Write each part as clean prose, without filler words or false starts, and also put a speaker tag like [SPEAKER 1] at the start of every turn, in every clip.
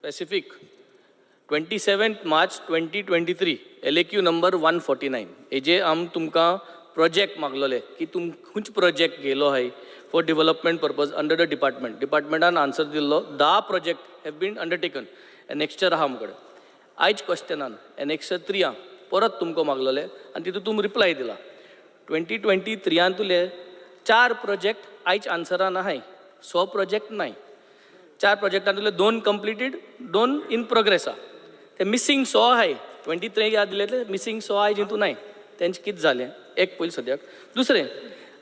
[SPEAKER 1] Specific 27 March 2023, LAQ number 149, हेजे आम तुमकां प्रोजेक्ट मागलोले की तुम खंयचे प्रोजेक्ट घेयलो आहाय for development purpose under the department. डिपार्टमेंटान answer दिल्लो, 10 project have been undertaken, annexure आहा आमचे कडेन. आयज क्वेश्चनान एनेक्चर थ्री आहा, परत तुमकां मागलोले आनी तितून तुमी रिप्लाय दिला, 2023आन तुले चार प्रोजेक्ट आयज आन्सरान आहाय, स प्रोजेक्ट नाय. चार प्रोजेक्टांतले दोन कंप्लिटेड, दोन इन प्रोग्रेस आहा. ते मिसींग स आहाय, 23 याद दिले, ते मिसींग स आहाय जितून नाय, तेंचें कितें जालें एक पयलीं सद्याक. दुसरें,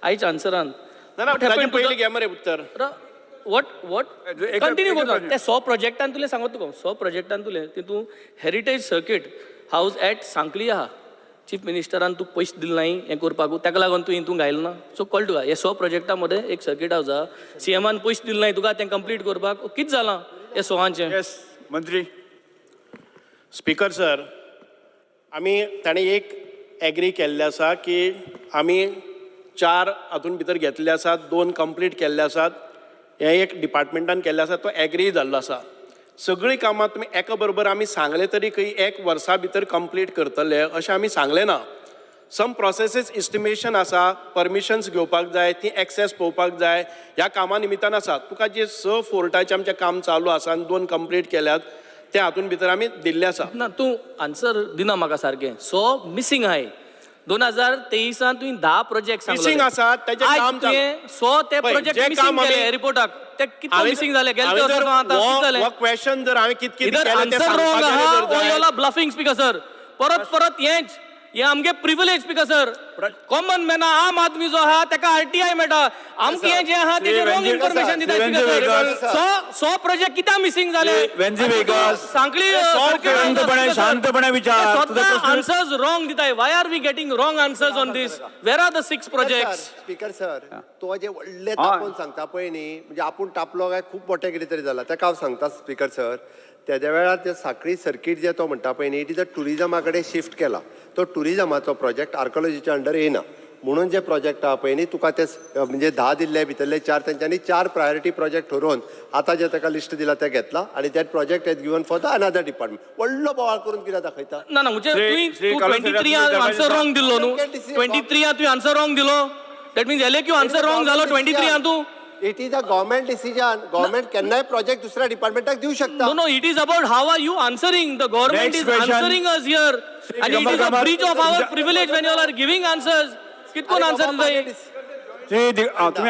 [SPEAKER 1] आयज आन्सरान
[SPEAKER 2] ना ना, ताजे पयलीं घे मरे उत्तर.
[SPEAKER 1] What what continue
[SPEAKER 3] एक
[SPEAKER 1] करता.
[SPEAKER 3] प्रश्न.
[SPEAKER 1] ते स प्रोजेक्टान तुलें सांगत तुका, स प्रोजेक्टान तुलें तितून हेरिटेज सर्कीट हावज एट सांखळी आहा. चीफ मिनिस्टरान तुका पयशे दिले नाय हें करपाक, ताका लागून तूं हितून घायलें ना. सो कळटा तुका, हे स प्रोजेक्टा मदें एक सर्कीट हावज आहा, सीएमान पयशे दिले नाय तुका तें कंप्लीट करपाक. कितें जालां हे सवांचें?
[SPEAKER 3] येस, मंत्री.
[SPEAKER 2] स्पीकर सर, आमी ताणें एक एग्री केल्लें आसा की आमी चार हातून भितर घेतले आसात, दोन कंप्लीट केल्ले आसात. हें एक डिपार्टमेंटान केल्लें आसा, तो एग्री जाल्लो आसा. सगळीं कामां तुमी एका बरोबर आमी सांगलें तरी खंय एक वर्सा भितर कंप्लीट करतले अशें आमी सांगलें ना. सम प्रोसेसीस इस्टिमेशन आसा, परमिशन्स घेवपाक जाय, ती एक्सेस पळोवपाक जाय, ह्या कामा निमित्तान आसा. तुका जे स फोर्टाचें आमचें काम चालू आसा आनी दोन कंप्लीट केल्यात, ते हातून भितर आमी दिल्ले आसा.
[SPEAKER 1] ना, तूं आन्सर दिना म्हाका सारकें. स मिसींग आहाय. 2023आन तुवें 10 प्रोजेक्ट सांगले.
[SPEAKER 2] Missing आसात, तेजें काम चालू.
[SPEAKER 1] तुवें स ते
[SPEAKER 2] पळय,
[SPEAKER 1] प्रोजेक्ट
[SPEAKER 2] जे
[SPEAKER 1] मिसींग
[SPEAKER 2] काम
[SPEAKER 1] केले रिपोर्टाक, ते कितको मिसींग जाले गेले
[SPEAKER 2] हांवें
[SPEAKER 1] वर्सा?
[SPEAKER 2] जर
[SPEAKER 1] आतां कितें जालें?
[SPEAKER 2] हो क्वेश्चन जर हांवें कित कित
[SPEAKER 1] इधर
[SPEAKER 2] केलें तें
[SPEAKER 1] आन्सर रॉंग
[SPEAKER 2] सांगपाक
[SPEAKER 1] आहा
[SPEAKER 2] गेलें
[SPEAKER 1] ओ
[SPEAKER 2] जर जायत.
[SPEAKER 1] You are bluffing, Speaker sir. परत परत हेंच. हे आमगे प्रिविलेज, स्पीकर सर. कॉमन मॅना, आम आदमी जो आहा ताका आरटीआय मेळटा. आमकां हें जें आहा तेजें रॉंग इन्फॉर्मेशन दिता.
[SPEAKER 3] श्री
[SPEAKER 1] स्पीकर
[SPEAKER 3] वेंजी
[SPEAKER 1] सर, स स प्रोजेक्ट कित्याक मिसींग जाले?
[SPEAKER 3] वेंजी वेगस.
[SPEAKER 1] सांखळी.
[SPEAKER 3] शांतपणे, शांतपणे विचार. तुझा प्रश्न.
[SPEAKER 1] आन्सर्स रॉंग दिताय. Why are we getting wrong answers on this? Where are the six projects?
[SPEAKER 4] Speaker sir, तो जे व्हडले तापोवन सांगता पळय न्ही, म्हणजे आपूण तापलो काय खूब मोठें कितें तरी जाला. ताका हांव सांगता स्पीकर सर, तेद्या वेळार ते साखळी सर्कीट जे तो म्हणटा पळय न्ही, it is a टुरिजमा कडेन शिफ्ट केला. तो टुरिजमाचो प्रोजेक्ट आर्कोलॉजीच्या अंडर येयना म्हणून जे प्रोजेक्ट आहा पळय न्ही, तुका ते म्हणजे 10 दिल्ले भितरले चार, तेंच्यांनी चार प्रायोरिटी प्रोजेक्ट ठरोवन आतां जे ताका लिस्ट दिला ते घेतला आनी that project has given for the another department. व्हडलो बोवाळ करून कितें दाखयता?
[SPEAKER 1] ना ना, म्हणजे
[SPEAKER 3] श्री-
[SPEAKER 1] तुवें
[SPEAKER 3] श्री
[SPEAKER 1] तूं
[SPEAKER 3] कार्लोस
[SPEAKER 1] 23
[SPEAKER 3] आंतोनी
[SPEAKER 1] आन्सर रॉंग दिल्लो न्हू? 23 तुवें आन्सर रॉंग दिलो, that means LAQ answer wrong जालो 23 तूं.
[SPEAKER 4] It is a government decision. Government केन्नाय प्रोजेक्ट दुसऱ्या डिपार्टमेंटाक दिवं शकता.
[SPEAKER 1] No, it is about how are you answering. The government
[SPEAKER 3] Next
[SPEAKER 1] is
[SPEAKER 3] question.
[SPEAKER 1] answering us here.
[SPEAKER 3] Shri
[SPEAKER 1] And it
[SPEAKER 3] Digambar
[SPEAKER 1] is a
[SPEAKER 3] Kamat.
[SPEAKER 1] breach of our privilege when you all are giving answers. कितकोन
[SPEAKER 4] अरे
[SPEAKER 1] answer
[SPEAKER 4] बाबा,
[SPEAKER 1] दिताय?
[SPEAKER 3] श्री तुम्ही